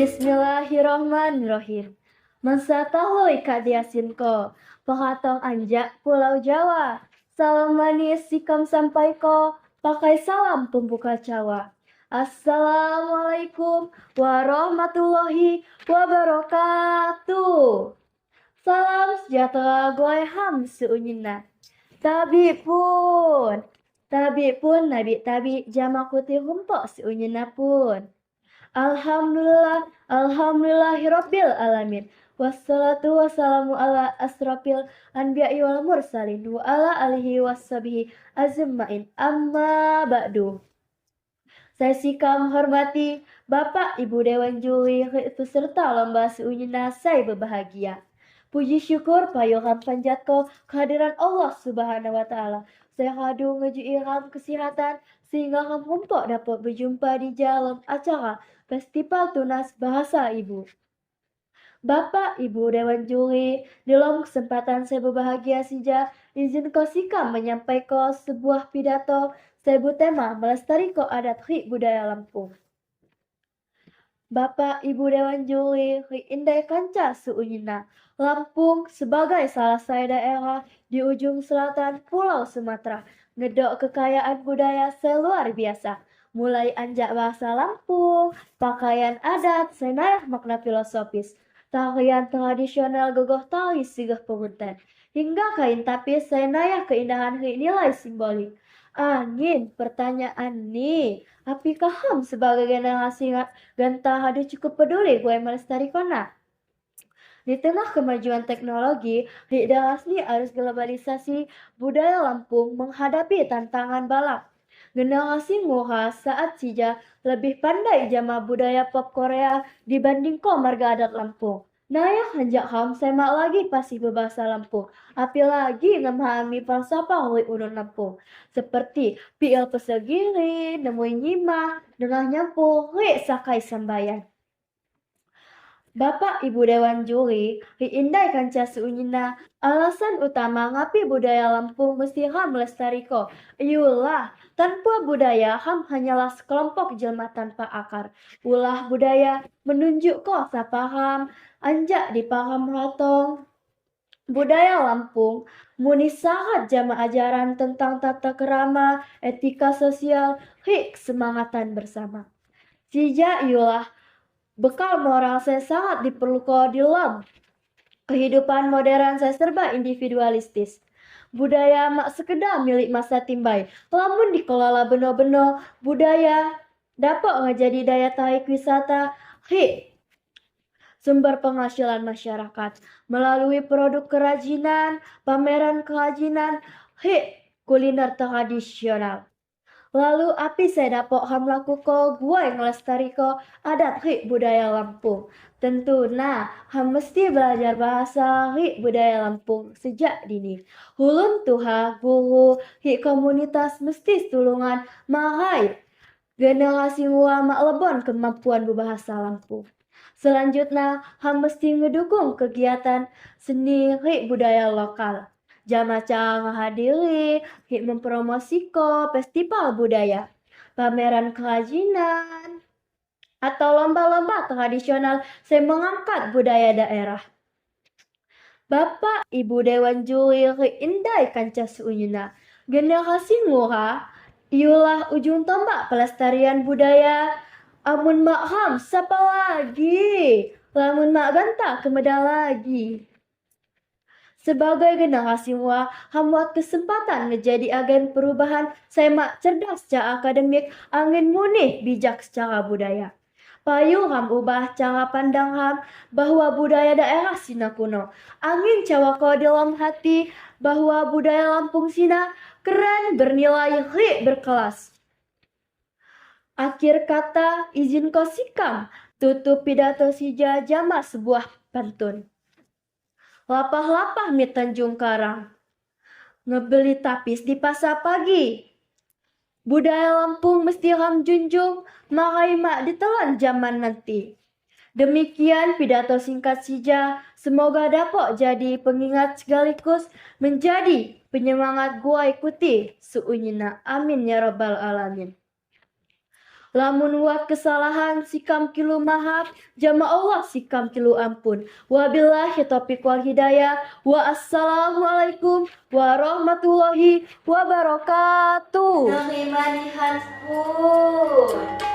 Bismillahirrahmanirrahim. Masa tahu ikat diasinko, Peratong anjak Pulau Jawa. Salam manis sikam sampai ko, pakai salam pembuka cawa. Assalamualaikum warahmatullahi wabarakatuh. Salam sejahtera gue ham seunyina. Tabi pun. Tabi pun nabi tabi jama kuti rumpok seunyina pun. Alhamdulillah, alhamdulillahirabbil alamin. Wassalatu wassalamu ala asrafil anbiya'i wal mursalin wa ala alihi washabihi azmain. Amma ba'du. Saya sikam hormati Bapak Ibu Dewan Juri peserta lomba seunyina saya berbahagia. Puji syukur payuhan panjatko kehadiran Allah Subhanahu wa taala. Saya hadu ngejui ram kesihatan sehingga ram rumpok dapat berjumpa di dalam acara Festival Tunas Bahasa Ibu. Bapak, Ibu Dewan Juri, dalam kesempatan saya berbahagia sija, izin ko sikam menyampaikan sebuah pidato sebu tema melestarikan adat rik budaya Lampung. Bapak, Ibu Dewan Juri, rik indai kanca seunyina. Lampung sebagai salah satu daerah di ujung selatan Pulau Sumatera, ngedok kekayaan budaya seluar biasa. Mulai anjak bahasa Lampung, pakaian adat, senayah makna filosofis, tarian tradisional gogoh tari sigeh pemunten, hingga kain tapis senayah keindahan nilai simbolik. Angin pertanyaan nih, apikah ham sebagai generasi ganta hadu cukup peduli gue melestarikan? Di tengah kemajuan teknologi, rik rasmi arus globalisasi, budaya Lampung menghadapi tantangan balap. Generasi muha saat sija lebih pandai jama budaya pop Korea dibanding ko marga adat Lampung. Naya hanjak ham semak lagi pasti berbahasa Lampung. Api lagi memahami falsafah rik ulun Lampung. Seperti piil pesegiri, nemui nyimah, dengah nyampur, rik sakai sambayan. Bapak Ibu Dewan Juri, rik indai kanca seunyina, alasan utama ngapi budaya Lampung mesti ham lestariko. Iulah, tanpa budaya ham hanyalah sekelompok jelma tanpa akar. Ulah budaya menunjuk ko sapaham, anjak di paham ratong. Budaya Lampung muni sangat jama ajaran tentang tata kerama, etika sosial, rik semangatan bersama. Sija iulah bekal moral saya sangat diperlukan di dalam kehidupan modern saya serba individualistis. Budaya mak sekedar milik masa timbai, lamun dikelola beno-beno, budaya dapat ngejadi daya tarik wisata, rik sumber penghasilan masyarakat melalui produk kerajinan, pameran kerajinan, rik kuliner tradisional. Lalu api saya dapat ham lakuko gue ngelestariko adat rik budaya Lampung. Tentu nah, ham mesti belajar bahasa rik budaya Lampung sejak dini. Hulun tuha, guru, rik komunitas mesti tulungan mahai generasi mua mak lebon kemampuan berbahasa Lampung. Selanjutnya, ham mesti ngedukung kegiatan seni rik budaya lokal. Jama cara menghadiri, rik mempromosiko festival budaya, pameran kerajinan, atau lomba-lomba tradisional saya mengangkat budaya daerah. Bapak, Ibu Dewan Juri rik indai kanca seunyina. Generasi ngura, iulah ujung tombak pelestarian budaya. Amun mak ham, siapa lagi? Lamun mak ganta kemeda lagi. Sebagai generasi mua, ham buat kesempatan menjadi agen perubahan saya mak cerdas secara akademik, angin munih bijak secara budaya. Payu ham ubah cara pandang ham bahwa budaya daerah Sina kuno. Angin cawako dalam hati bahwa budaya Lampung Sina keren, bernilai, rik berkelas. Akhir kata, izin ko sikam, tutup pidato sija jama sebuah pantun. Lapah-lapah mi Tanjung Karang, ngebeli tapis di pasar pagi. Budaya Lampung mesti ram junjung, marai mak ditelan zaman nanti. Demikian pidato singkat sija, semoga dapat jadi pengingat sekaligus menjadi penyemangat gua ikuti seunyina. Amin ya rabbal alamin. Lamun wat kesalahan sekam kilu maaf, jama Allah sekam kilu ampun. Wabillahi taufiq wal hidayah. Wa assalamualaikum warahmatullahi wabarakatuh. Nerima nihan pun.